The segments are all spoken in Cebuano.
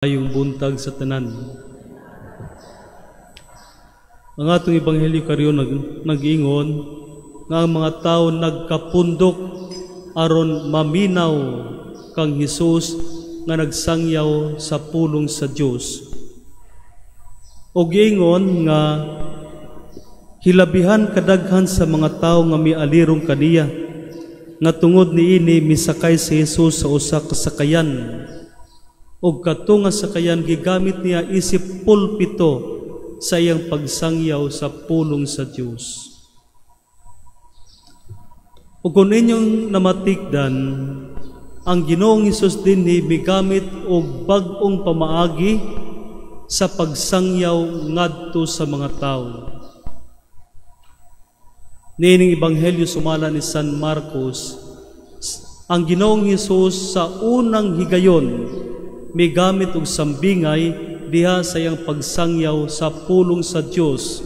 Maayong buntag sa tanan. Ang atong ebanghelyo karon nag-ingon nga ang mga tao nagkapundok aron maminaw kang Hesus nga nagsangyaw sa pulong sa Dios. Og giingon nga hilabihan kadaghan sa mga tawo nga mialirong kaniya nga tungod niini misakay si Hesus sa usa ka sakayan ug kadto nga sakayan gigamit niya isip pulpito sa iyang pagsangyaw sa pulong sa Dios. Ug kung inyong namatikdan, ang Ginoong Hesus dinhi migamit og bag-ong pamaagi sa pagsangyaw ngadto sa mga tawo. Niining Ebanghelyo sumala ni San Marcos, ang Ginoong Hesus sa unang higayon migamit og sambingay diha sa iyang pagsangyaw sa pulong sa Dios.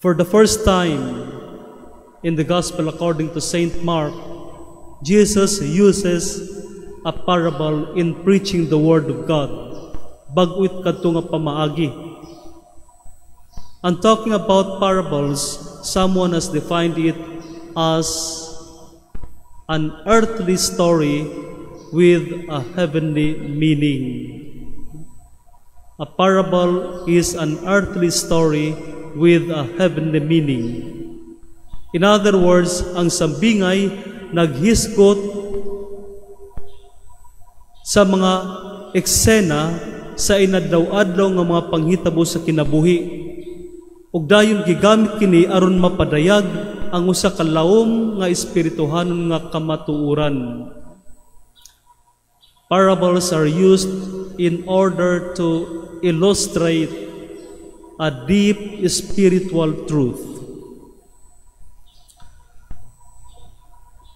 For the first time in the Gospel according to Saint Mark, Jesus uses a parable in preaching the Word of God. Bag-o kadto nga pamaagi. And talking about parables, someone has defined it as an earthly story with a heavenly meaning. A parable is an earthly story with a heavenly meaning. In other words, ang sambingay naghisgot sa mga eksena sa inadlaw-adlaw nga mga panghitabo sa kinabuhi. Ug dayon gigamit kini aron mapadayag ang usa ka lawom nga espirituhanon nga kamatuoran. Parables are used in order to illustrate a deep spiritual truth.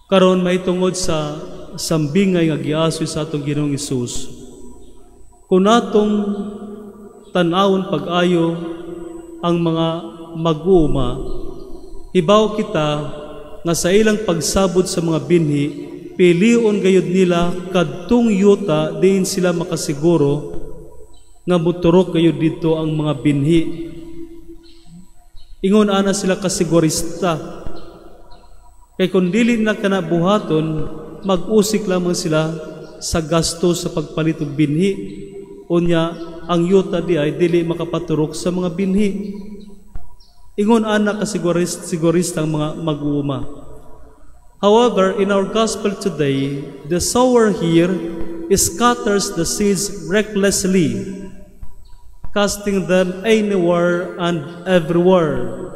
Karon, mahitungod sa sambingay nga giasoy sa atong Ginoong Hesus, kung atong tan-awon pag-ayo ang mga mag-uuma, hibaw kita nga sa ilang pagsabod sa mga binhi, pilion gayud nila kadtong yuta diin sila makasiguro nga muturok gayud didto ang mga binhi. Ingon ana sila kasigurista. Kay kung dili na kana buhaton, mag-usik lamang sila sa gasto sa pagpalit og binhi. Unya, ang yuta di ay dili makapaturok sa mga binhi. Ingon ana kasigurista ang mga mag-uuma. However, in our gospel today, the sower here scatters the seeds recklessly, casting them anywhere and everywhere.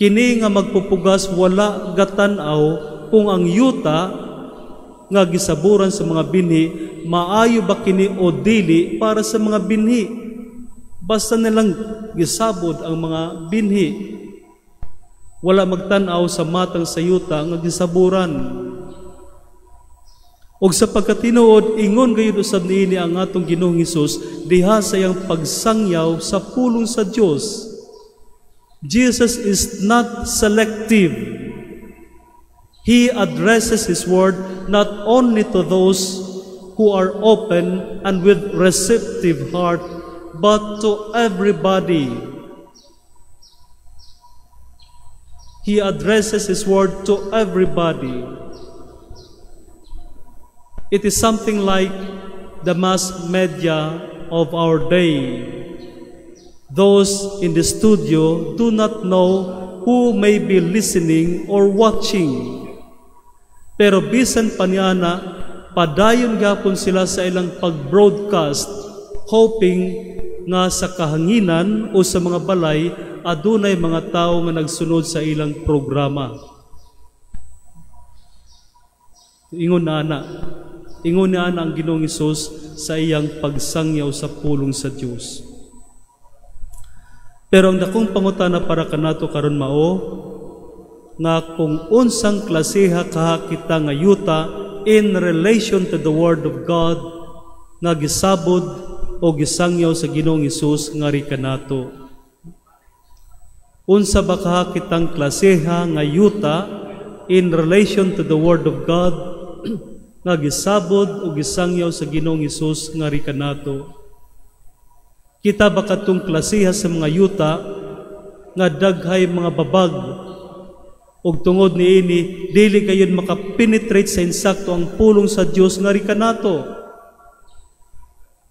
Kini nga magpupugas wala gatan-aw kung ang yuta nga gisaburan sa mga binhi maayo ba kini o dili para sa mga binhi. Basta nilang gisabod ang mga binhi. Wala magtan-aw sa matang sa yuta nga gisaburan. Og sa pagkatinuod, ingon gayud usab niini ang atong Ginoong Hesus diha sa iyang pagsangyaw sa pulong sa Dios. Jesus is not selective. He addresses His word not only to those who are open and with receptive heart, but to everybody. He addresses His word to everybody. It is something like the mass media of our day. Those in the studio do not know who may be listening or watching. Pero bisan pa niya na, padayon gapon sila sa ilang pag-broadcast, hoping nga sa kahanginan o sa mga balay adunay mga tao nga nagsunod sa ilang programa. Ingon na ana, ingon na ana ang Ginoong Hesus sa iyang pagsangyaw sa pulong sa Dios. Pero ang dakong pangutana para kanato karon mao nga kung unsang klaseha kaha kita nga yuta in relation to the Word of God nga gisabod o gisangyaw sa Ginoong Hesus ngari kanato. Unsa ba kaha kitang klaseha nga yuta in relation to the Word of God? nga gisabod o gisangyaw sa Ginoong Hesus ngari kanato? Kita ba katong klasiha sa mga yuta nga daghay mga babag ug tungod niini dili kayon makapenetrate sa insakto ang pulong sa Dios ngari kanato?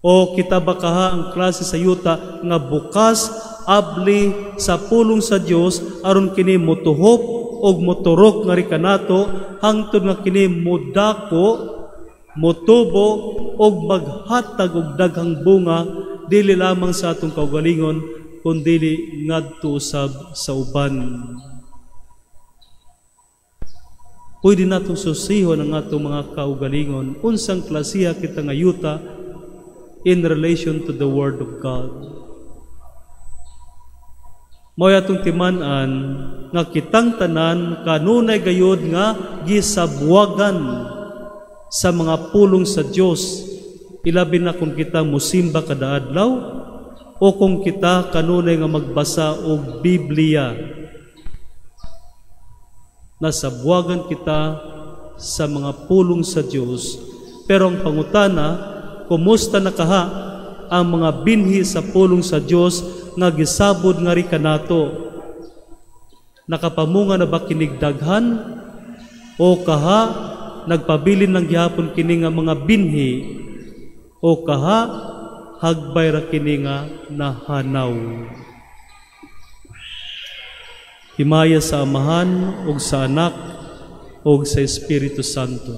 O kita ba kaha ang klase sa yuta nga bukas, abli sa pulong sa Dios aron kini motuhop og moturok ngari kanato hangtod nga kini modako, motubo og maghatag og daghang bunga, dili lamang sa atong kaugalingon kundili ngadto usab sa uban? Pwede natong susihon ang atong mga kaugalingon unsang klasiha kita nga yuta in relation to the Word of God. Mao atong timan-an nga kitang tanan kanunay gayud nga gisabwagan sa mga pulong sa Dios, ilabi na kung kita musimba kada adlaw o kung kita kanunay nga magbasa og Biblia. Nasabwagan kita sa mga pulong sa Dios. Pero ang pangutana, kumusta na kaha ang mga binhi sa pulong sa Dios nga gisabod ngari kanato? Nakapamunga na ba kinig daghan o kaha nagpabilin lang gihapon kini nga mga binhi o kaha hagbay ra kini nga nahanaw? Himaya sa Amahan ug sa Anak ug sa Espiritu Santo.